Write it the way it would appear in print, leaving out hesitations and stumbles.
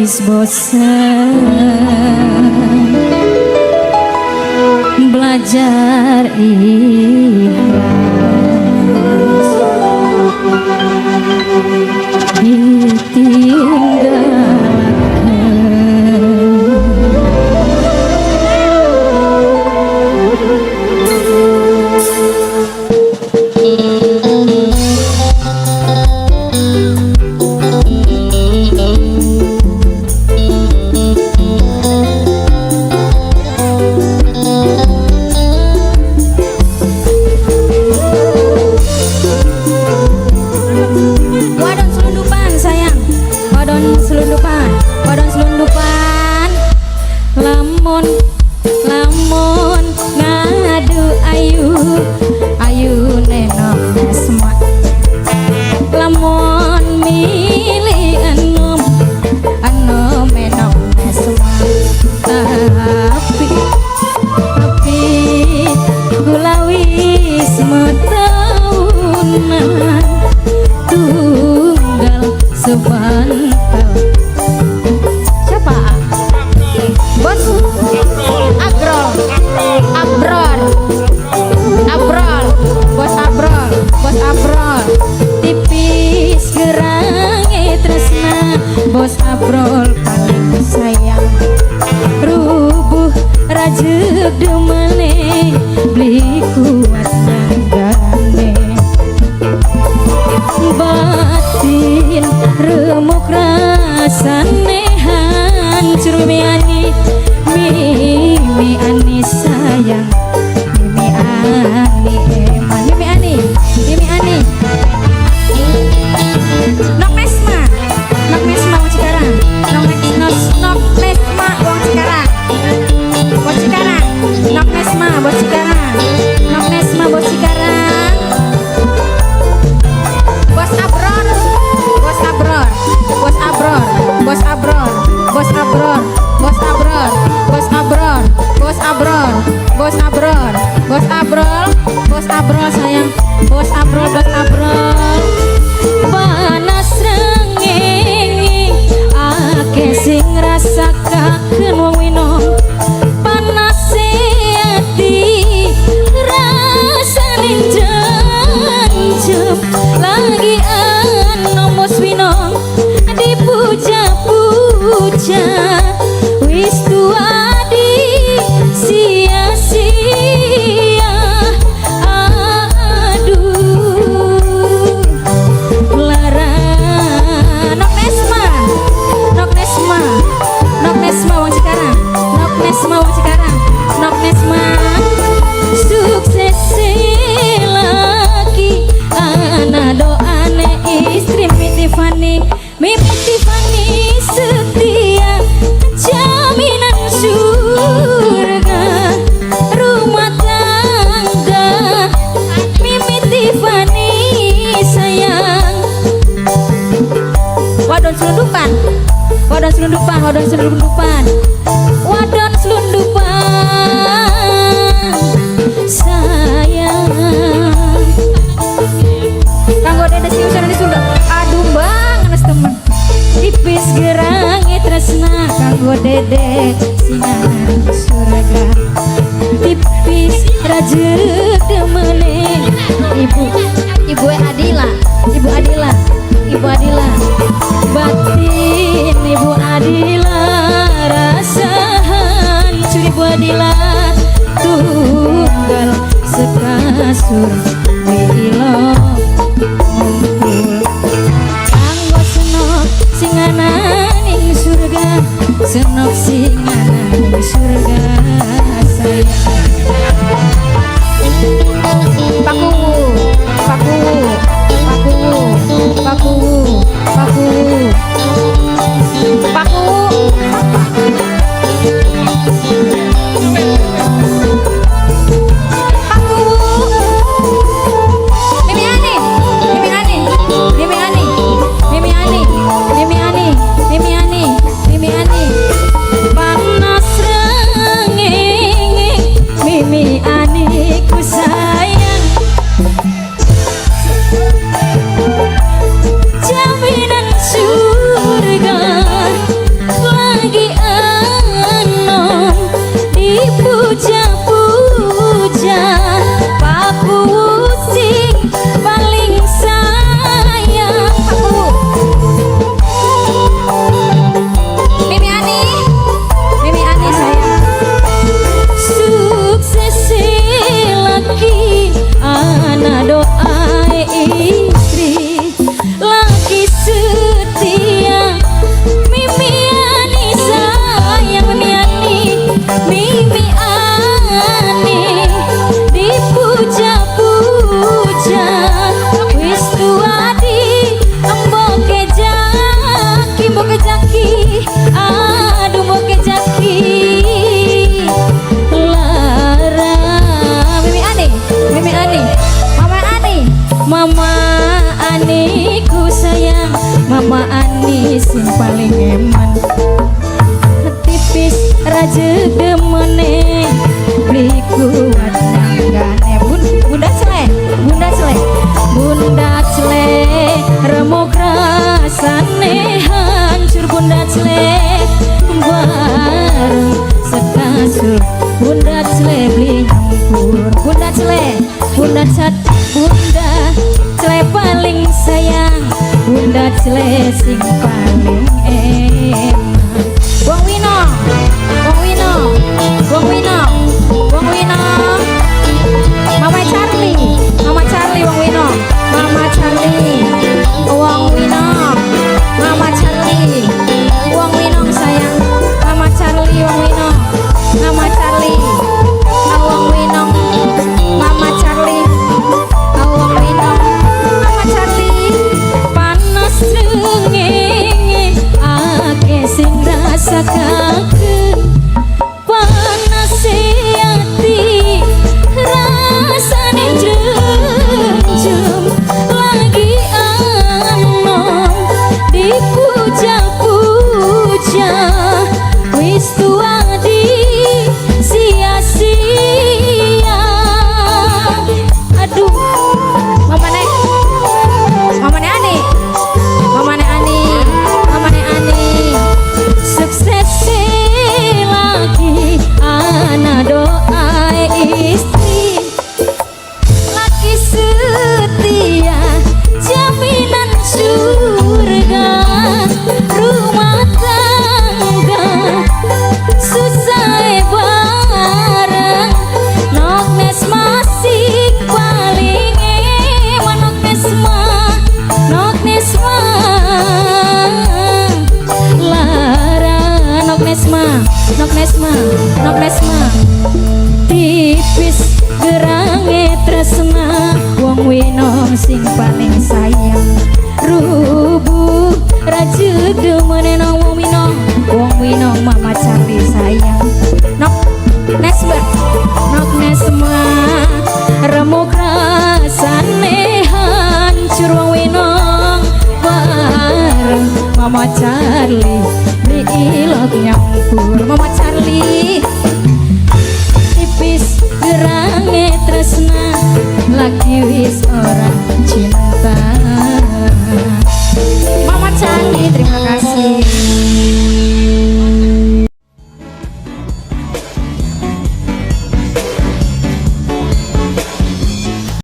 Wis bosen belajar ikhlas, ditinggalkan. Wadon selundupan sayang, wadon selundupan, wadon selundupan. Lamun lamun ngadu ayu ayu nenok semua. Lamun milih enom enom enok semua. Tapi kula wis metaunan tunggal sebantal. Siapa? Bos Agrol, Abrol, Abrol, Bos Abrol, Bos Abrol. Tipis gerange tresna, Bos Abrol paling sayang. Rubuh rajeg demene, beli kuat nanggane. Batin remuk rasane hancur. Mimi Ani, Mimi Ani sayang, Mimi Ani eman, Mimi Ani, Mimi Ani. Nok Nesma, Nok Nesma wong Cikarang, Nok Nok Nok Nesma wong Cikarang, wong Cikarang, Nok Nesma bos Cikarang, Nok Nesma bos Cikarang. Bos Abror, Bos Abror, Bos Abror, Bos Abror, Bos Abror, Bos Abror, Bos Abror, Bos Abror, Bos Abror, Bos Abrol, Bos Abrol sayang, Bos Abrol, Bos Abrol. Panas rengenge akeh sing ngrasakaken wong winong, panase ati rasane jancep lagi enom bos winong dipuja-puja wis tua di sia-sia. Aduh lara. Nok Nesma, Nok Nesma, Nok Nesma wong Cikarang, Nok Nesma wong Cikarang, Nok Nesma. Sukses lagi ana doane istri Mi Tiffany, Mimi Tiffany setia jaminan surga rumah tangga. Mimi Tiffany sayang. Wadon selundupan, wadon selundupan, wadon selundupan, wadon selundupan sayang. Kanggo dede sing usah di surga. Aduh bang, anas temen. Tipis gerange tresna kanggo dede singan surga. Tipis rajeg demene ibu, ibu Adila, ibu Adila, ibu Adila. Batin ibu Adila rasa hancur ibu Adila tunggal sekasur wilo ngumpul kanggo senok sing ana ning surga, senok sing ana Mama Ani ku sayang, Mama Ani sing paling eman. Tipis raja demene beli kuat nanggane. Bunda Cele, Bunda Cele, Bunda Cele, remuk rasane hancur. Bunda Cele bareng sekasur, Bunda Cele beli nyampur. Bunda Cele, Bunda Cat, Bunda Cele paling sayang, Bunda Cele sing paling eman. Wong Wino, Wong Wino, Wong Wino, Wong Wino, Mama Charlie, Mama Charlie, Wong Wino, Mama Charlie, Wong Wino, Mama Charlie, Wong Wino sayang, Mama Charlie, Wong Wino, Mama Charlie, Wong Wino, Mama Charlie, Wong Wino, Mama Charlie. Panas srengenge akeh sing rasakaken, panas ati rasane jrem lagi anom dipuja-puja, wis tua di sia-sia. Aduh, Mama Nek, Mama Nek Ani, Mama Nek Ani, Mama Nek Ani, sukses lagi ana doa istri, laki setia jaminan surga. Rumah tangga susah bareng, nok nes masih paling eman. Nok nesma, nok nesma lara, nok nesma, nok nesma, nok nesma. Tipis gerange tresna, wong winong sing paling sayang, rubuh raja demene nang wong winong. Wong winong, Mama Charlie sayang, nok nesma, nok nesma remuk rasane hancur. Wong winong bareng Mama Charlie diilok nyampur. Mama Charlie, tipis gerange tresna, lagi wis ora cinta.